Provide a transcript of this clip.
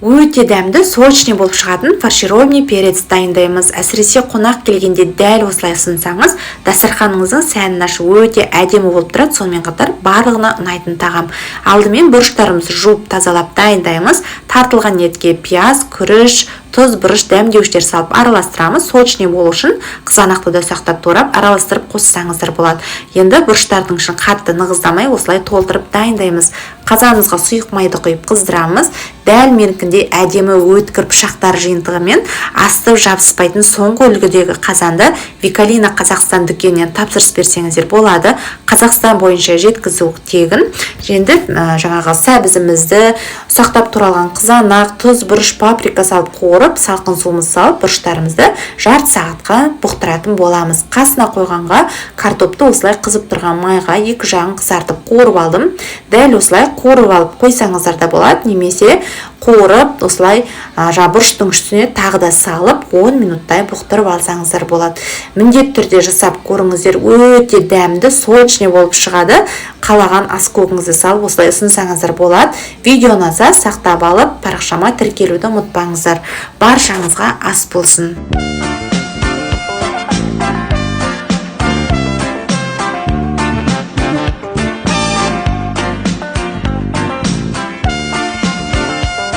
Өте дәмді, сочный болып шығатын фаршированный перец дайындаймыз. Әсіресе қонақ келгенде дәл осылай ұсынсаңыз, дастарханыңыздың сәнін ашып, өте әдемі болып тұрады. Сонымен қатар барлығына ұнайтын тағам. Алдымен бұрыштарымызды жуып, тазалап дайындаймыз. Тартылған етке пияз, күріш, тұз, бұрыш, дәмдеуіштер салып араластырамыз. Сочный болу үшін қызанақты да ұсақтап турап, араластырып қоссаңыздар болады. Енді бұрыштардың ішін қатты нығыздамай, осылай толтырып дайындаймыз. Қазанымызға сұйық майды құйып қыздырамыз. Дәл менікіндей әдемі өткір пышақтар жиынтығымен асты жабыспайтын соңғы үлгідегі қазанды Викалина Қазақстан дүкенінен тапсырыс берсеңіздер болады. Қазақстан бойынша жеткізу тегін. Енді жаңағы сәбізімізді, ұсақтап туралған қызанақ, тұз, бұрыш, паприка салып қуырып, салқын суымызды салып, бұрыштарымызды жарты сағатқа бұқтыратын боламыз. Қасына қойғанға картопты осылай қызып тұрған майға екі жағын қызартып, қуырып алдым. Дәл осылай қуырып алып қойсаңыздар да болады немесе қуырып, осылай жаңа бұрыштың үстіне тағы да салып, 10 минуттай бұқтырып алсаңыздар болады. Міндетті түрде жасап көріңіздер, өте дәмді, сочный болып шығады. Қалаған ас көғіңізді салып, осылай ұсынсаңыздар болады. Видео ұнаса, сақтап алып, парақшама тіркелуді ұмытпаңыздар. Баршаңызға ас болсын!